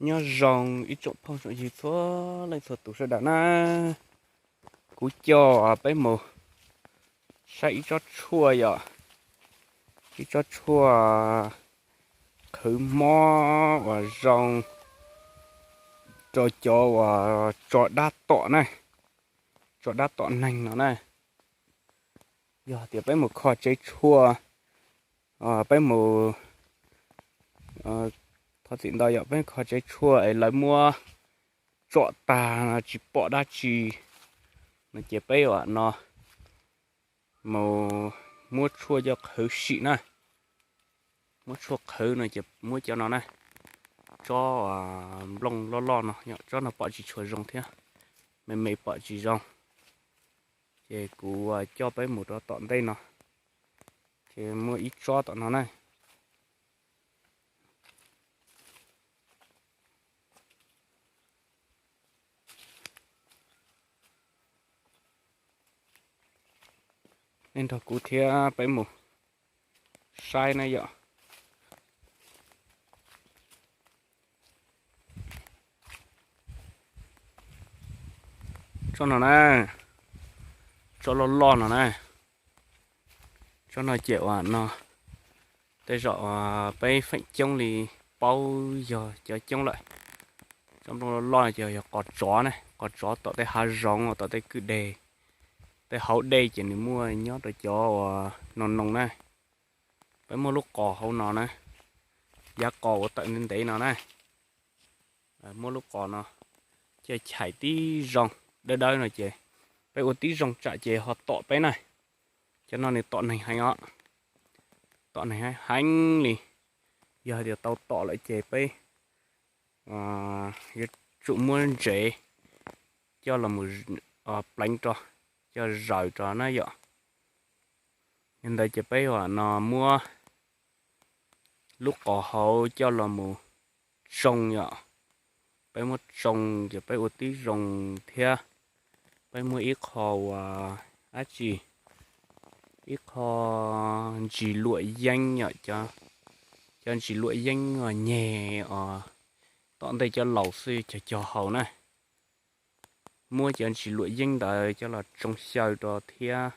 Nyob zoo ib tsoom phooj tsoom ywg txhua leej txhua tus sawv daws na. Kuv coj peb mus saib ib tsob tshuaj yom, ib tsob tshuaj qhwv mob uas zoo rau cov uas tso dab tom na, tso dab tom neeg no na. Yog tias peb mus kho tsev tshuaj, peb mus, thov txim ntau yog peb kho tsev tshuaj es lawv muab tsom tag no tsis pom dab tsi no ces peb ua no mus muab tshuaj coj qhwv sim na. Muab tshuaj qhwv no ces muab cov no na, tsob nplooj loj loj no, tsob no pom tsis tshua zoo thiab, me me pom tsis zoo. Ces kuv coj peb mus rau tom ntej no, ces muaj ib tsob tom no na. Nej nrog kuv thiab peb mus saib na yom. Tsob no na, tsob loj loj no na, tsob no ces ua no, tej zaum peb feem coob li paub yog cov coob lawm. Tsob nplooj loj loj ces yog qos tsov na, qos tsov tom tej hav zoov, tom tej kwj deg, tej hauv dej ces nws muaj nyob rau cov uas no noo na. Peb muab lub qos hauv no na, yav qos uas tawm ntev ntev no na, muab lub qos no coj chais tib zoo dawb dawb no ces peb ua tib zoo tsam ces ho tom peb na. Cov no nws tom neeg heev os, tom neeg heev heev li. Yog hais tias tau tom lawm ces peb yuav tsum muab ntsev coj los pleev rau, coj zaws rau na yom. Yog ntawd ces peb ua no muab lub qos hauv coj los mus tsoo yom. Peb muab tsoo ces peb ua tib zoo thiab. Peb muab ib qho uas dab tsi, ib qho ntsis luam yeeb yom, cov ntsis luam yeeb uas nyeg os, tom ntej cov laus xwb cog cog haus na. Muab cov ntsis luam yeeb ntawd coj los tsoo xyaw rau thiab.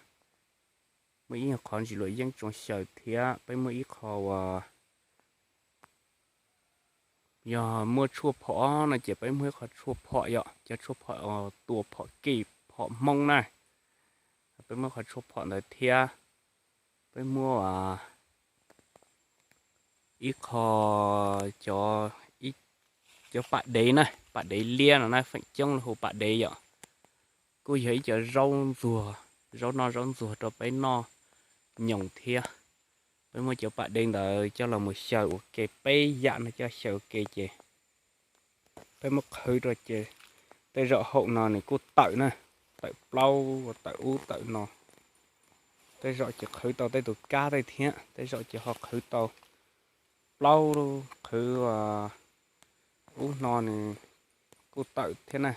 Muaj ib qho ntsis luam yeeb tsoo xyaw thiab. Peb muaj ib qho uas yog muaj tshuaj phom no ces peb muaj ib qho tshuaj phom yom, cov tshuaj phom tua phom kej phom hmoob na. Peb muaj qhov tshuaj phom ntawd thiab. Peb muaj ib qho, cov, cov pam dev na, pam dev liab no na, feem coob lawv hu pam dev yom. Kuj yog ib cov zaub ntxuag, zaub noj zaub ntxuag rau peb noj nyoos thiab. Peb muab cov pam dev ntawd coj los mus xyaw ua ke, peb yam no coj xyaw ua ke ces peb muab qhwv rau ces tej zaum hauv no nws kuj tawm na, tawm plaub tawm ub tawm no. Tej zaum ces qhwv tau tej tus kab tej thiab, tej zaum ces ho qhwv tau plaub, qhwv ub no nws kuj tawm thiab na.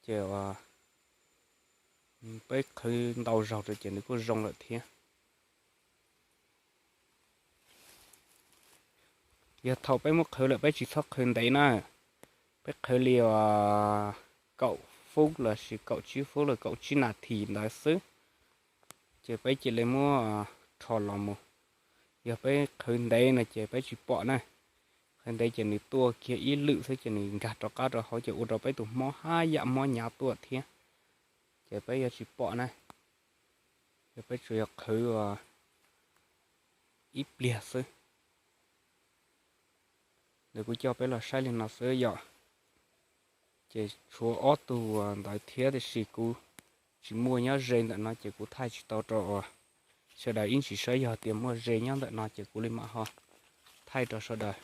Ces peb qhwv ntau zaug rau ces nws kuj zoo lawm thiab. Yog thaum peb muab qhwv lawm peb tsis txhob qhwv ntev na, peb qhwv li kaum fub lossis kaum tsib fub los kaum tsib nas this ntawd xwb, ces peb cia li muab rho los mus. Yog peb qhwv ntev no ces peb tsis pom na. Qhwv ntev ces nws tuaj kiag ib lwm xwb ces nws nkag rov qab rau hauv ces ua rau peb tus mob haj yam mob hnyav tuaj thiab, ces peb yuav tsis pom na. Yog peb tsuas yog qhwv ib pliag xwb. Ntawd kuv coj peb los saib li no xwb yom. Ces tshuav ob tug ntawd thiab tiam sis kuv tsis muaj nyob ze ntawm no ces kuv thaij tsis tau rau sawv daws ib ntsis saib, yog tias muaj ze nyob ntawm no ces kuv li mam ho thaij rau sawv daws.